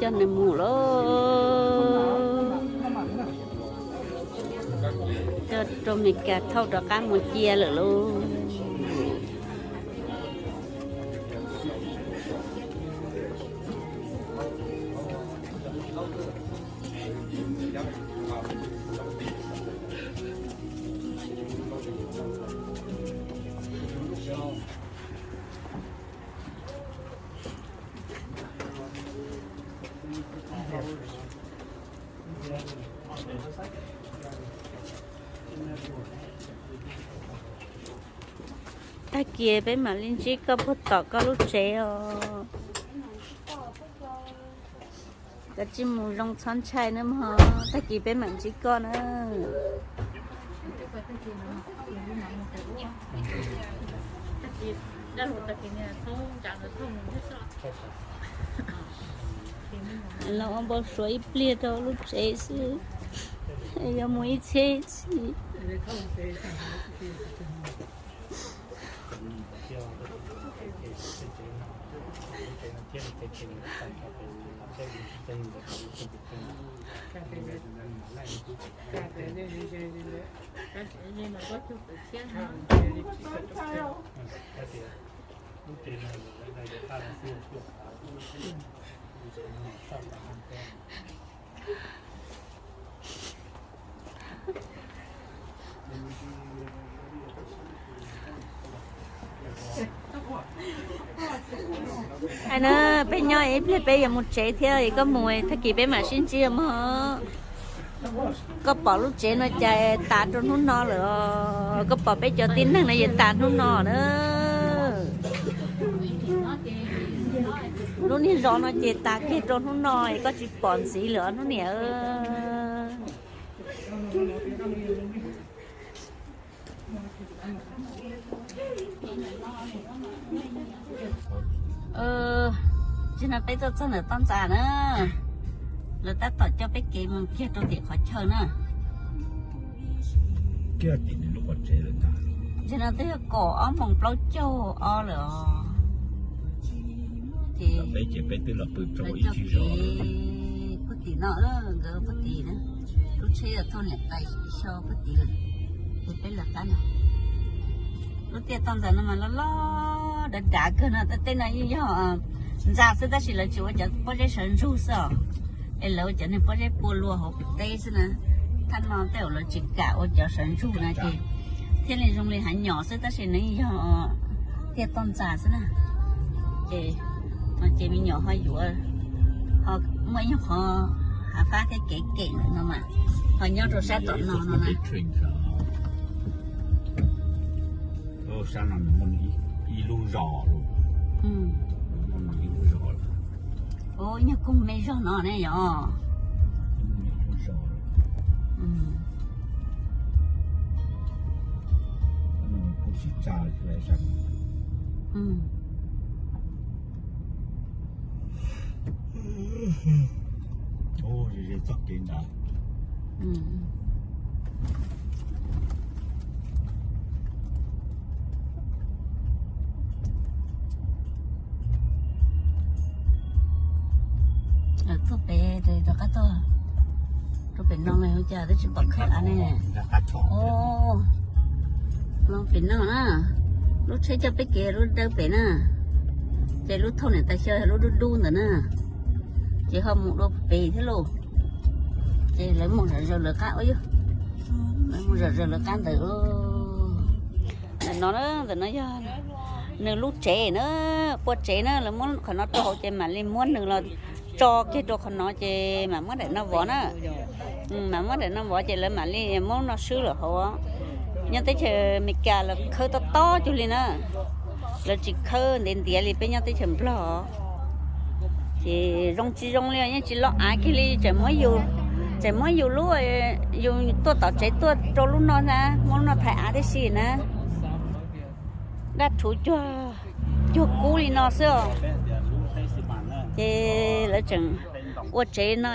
Coj nws mus lauj. Coj rau Meskas thauj rov qab mus cia lawm lauj. Tag kis peb mam li ntsib koj puag tom koj lub tsev os. Koj tsis mus zoo txhob ntshai nawb mog, tag kis peb mam ntsib koj na. Los ua npau suav ib pliag rau lub tsev xwb, yog mus ib txhiab ib txhis. Ai na, peb nyob ib pliag peb yuav mus tsev thiab, koj mus tag kis peb mam sib ntsib mog. Koj pom lub tsev no cas tas rau hnub no lawm os. Koj pom peb cov tib neeg no ces tas hnub no na. Lub niag zos no ces tas kiag rau hnub no es koj tsis pom ntxiv lawm os hnub niam. Tsis no peb tuaj txog ntawm toj ntxas na, lawv tab tom coj peb kev mus kiag rau tim qhov chaw na. Tsis no twb yog kaum ob moos plaub caug ob lawm os. Ces peb twb los pw rau ib tsis zos puag tim no, nkawd puag tim na. Lub tsheb los thauj niam tais xyov puag tim lawm. Ces peb lawv qab no. Lub tiaj toj ntxas no mas loj loj dav dav kawg no, tej teb no yeej yog ntxa xwb tab sis lawv tsis ua cov pob zeb sawv ntsug xwb os. Es lawv ua cov niag pob zeb pua luas hauv pem teb xwb na. Thaj no tej zaum lawv tsis kam ua cov sawv ntsug na ces thiaj li zoo li hav nyom xwb tab sis nws yog tiaj toj ntxas xwb na. Ces, ces me nyuam ho yuav, ho muaj ib nyuag qhov hav fab thiab kev kem no mas ho nyob rau sab tom no no na. Sab no nws muaj ib lub zos lawm. Ib lub zos lawm. Ub, nyuag koog me zog no ne yom. Txoj kev ntawd. Tuaj pem, rov qab tuaj rau pem no mas ua cas twb tsis pom khawb av ne. Pem no na, lub tsheb coj peb kev lub dawb pem na, ces lub thauj niam tais xyov lub dub dub ntawd na, ces ho mus dua pem thiab lauj. Ces lawv mus zom zaws lawv qab, lawv mus zom zaws lawv qab ntawd. Ntawm no, ntawm no yog nws lub tsev na, ua tsev na, lawv muab qhov no rau hauv ces mam li muab nws los tso kiag rau qhov no ces mam muab daim no vov na. Mam muab daim no vov ces lawv mam li muab no swb lawm hauv. Nyob teb chaws Amelikas lawv khawb tob tob cuag li na, lawv tsis khawb ntiav ntiav li peb nyob teb chaws Nplog. Ces zoo tsis zoo li yeej tsis loj av kiag li, tseem muab yus, tseem muab yus lub, yus tuaj tom tsev tuaj rau lub no na, muab lub no thaiv av tib si na. Dab rhuv cuag, cuag kub li no xwb os. Ces lawv tseem ua tsev no,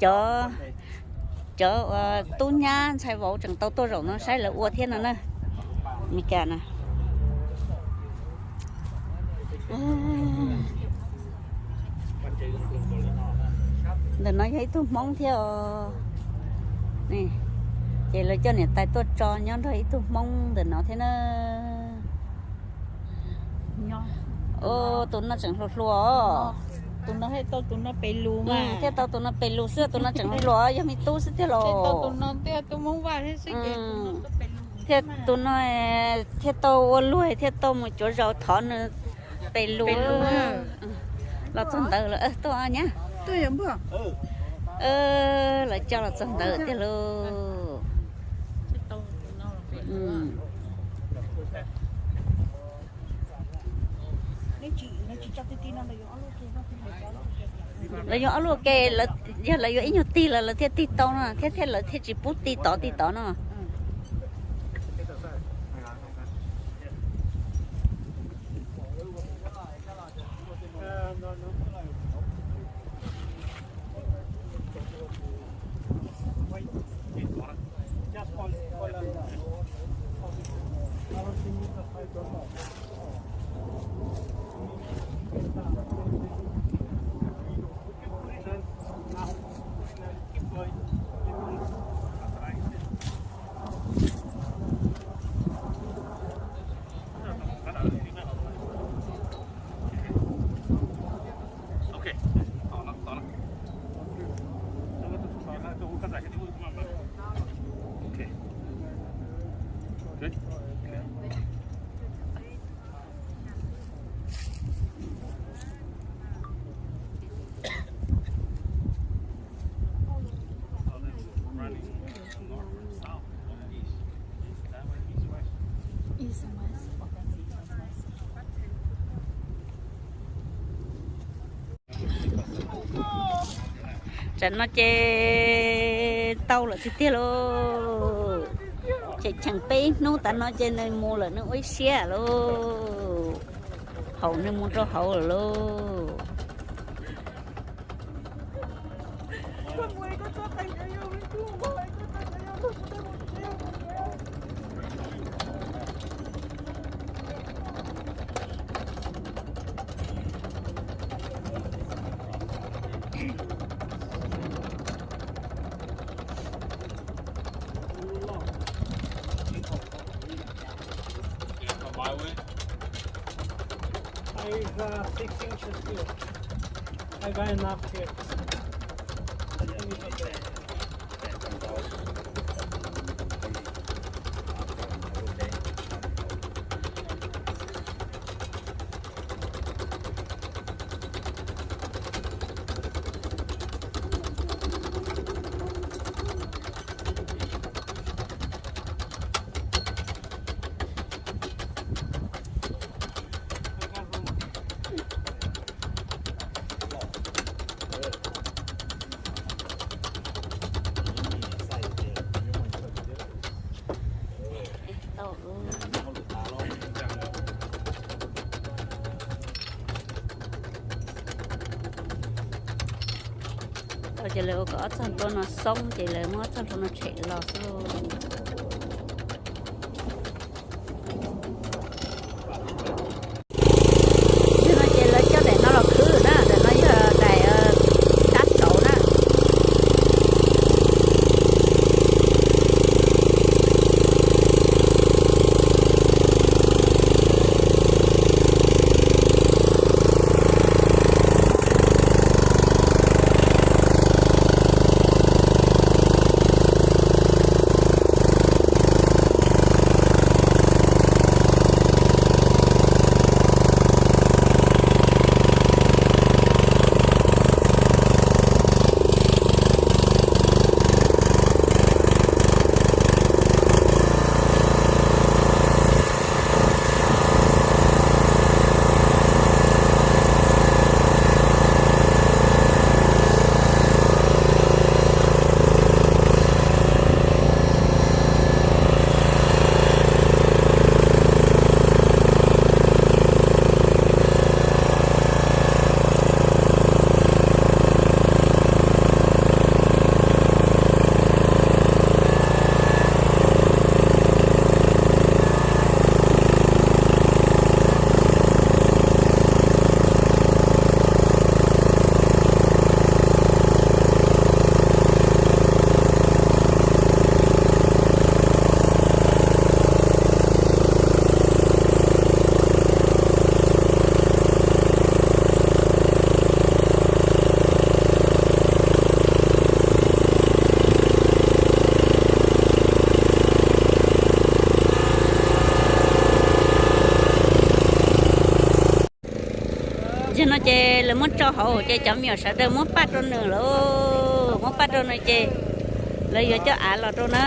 cov, cov tub nyab ntxhais vauv tseem tau tuaj zaum no saib lawv ua thiab no na. Amelikas na. Ua tsev zoo zoo li no Ntawm no yog ib tug Hmoob thiab os. Ces lawv coj niam tais tuaj tso nyob nrog ib tug Hmoob ntawm no thiab na. Tus no tseem hluas hluas os. Tus no thiaj tau tus no pes lus, thiaj tau tus no pes lus xwb, tus no tseem hluas hluas, yog me tub xwb tiag los. Thiaj tus no thiaj tau ua luag, thiaj tau mus cuav zaus thov nws pes lus. Los txog ntawd lawm, tuaj nyab. Lawv coj los txog ntawd tiag lauj. Lawv yuav ob lub ke, yog lawv yuav ib nyuag tig los lawv thiaj tig tau no thiab, thiab lawv thiaj tsis pub tig tod tig tod no. Tsam no ces tau lawm tiag tiag lauj. Cheem cheem peb ib hnub tas no ces nws mus lawm, nws ua ib siab lauj. Haus nws mus rau hauv lawm lauj. I have, uh, six inches here. I got enough here. I think it's okay. Tau ces lawv ua kom ob txog ntua no xoob ces lawv muab ob txog ntua no tshem los xwb lauj. Yog no ces lawv coj daim no los khwb na, daim no yog daim kab saud na. Yog no ces lawv muab tso hauv ces cov me nyuam sawv daws muab paj rau nws lawm, muab paj rau nws ces lawv yuav coj av los rau na.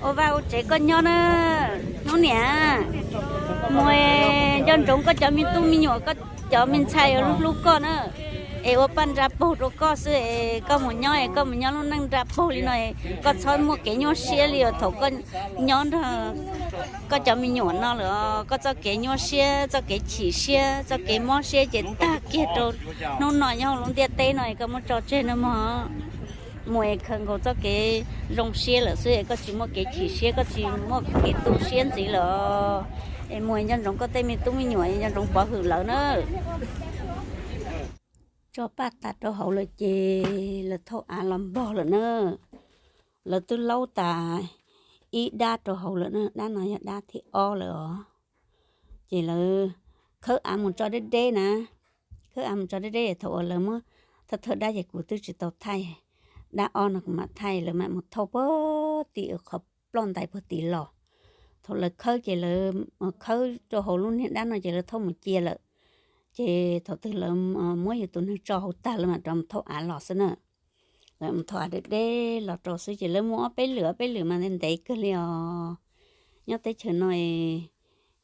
Ua vaj ua tsev koj nyob na, hnub niam. Mus nco ntsoov koj cov me tub me nyuam, koj cov me ntxhais hlub hlub koj na, es ua paj nra paug rau koj xwb es koj mus nyob es koj mus nyob lub neej nra paug li no, koj txhob muaj kev nyuaj siab li os thaum koj nyob nrog koj cov me nyuam no lawm. Koj txoj kev nyuaj siab, txoj kev chim siab, txoj kev mob siab ces tag kiag rau hnub no nyob hauv lub ntiaj teb no es koj muab tso tseg no mog. Mus es khaws nkaus txoj kev zoo siab lawm xwb es koj tsis muaj kev chim siab, koj tsis muaj kev tu siab ntxiv lawm. Es mus nco ntsoov koj tej me tub me nyuam, nco ntsoov pov hwm lawv na. Tso paj tas rau hauv lawm ces lawv thauj av los npog lawm na. Lawv twb laub tas ib dab rau hauv lawm na, dab no yog dab thib ob lawm os. Ces lawv khawb av mus tso deb deb na, khawb av mus tso deb deb es thaum uas lawv muab thawj thawj dab ces kuv twb tsis tau thaij, dab ob no kuv mam thaij, lawv mam mus thauj puag tim qhov ploj ntais puag tim los. Thaum lawv khawb ces lawv khawb rau hauv lub niag dab no ces lawv thauj mus cia lawm. Ces thaum twg lawv muab yus tus neeg tso hauv tag lawv mam rov mus thauj av los xwb na. Lawv mus thauj av deb deb los rau xwb ces lawv mus ob peb lwm ob peb lwm mas ntev ntev kawg li os. Nyob teb chaws no es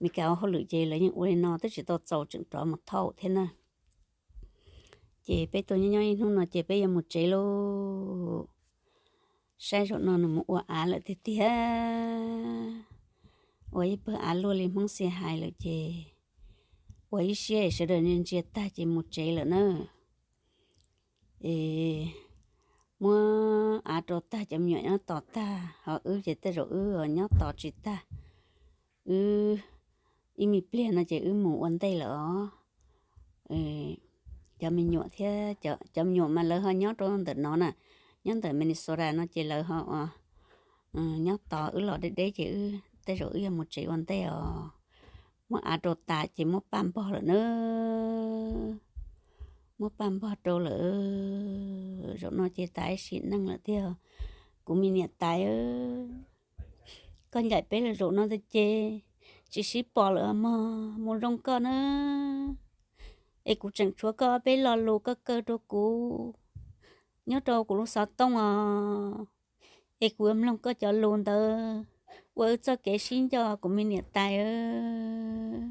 Meskas ua hauj lwm ces lawv yeej ua li no twb tsis tau txaus tseem rov mus thauj thiab na. Ces peb tuaj nyob nyob ib hnub no ces peb yuav mus tsev lauj. Saib zaum no nws mus ua av lawm tiag tiag. Ua ib pawg av luaj li Hmoob Xia hais lawm ces ua ib siab sawv daws ntsia ntsia tag ces mus tsev lawm na. Es muab av rau tag cov me nyuam nyob tos tag ho wb ces tej zaum wb nyob tos tsis tag, wb ib me pliag no ces wb mus ua ntej lawm os. Cov me nyuam thiab cov me nyuam mas lawv ho nyob rau ntawm no na, nyob ntawm Minnesota no ces lawv ho nyob tos wb los deb deb ces wb tej zaum wb yuav mus tsev ua ntej os. Muab av rau tas ces muab paj npog lawm na. Muab paj npog rau lawm, zaum no ces tas ib sim neej lawm tiag. Kuv me niam tais, koj ncaim peb lawm zaum no ces tsis sib pom lawm mog, mus zoo koj na. Es kuv tseem tshuav koj ob peb lo lus koj kaw rau kuv nyob rau kuv lub xov tooj os. Es kuv yuav mloog koj cov lus ntawd ua wb txoj kev sib nco kuv me niam tais.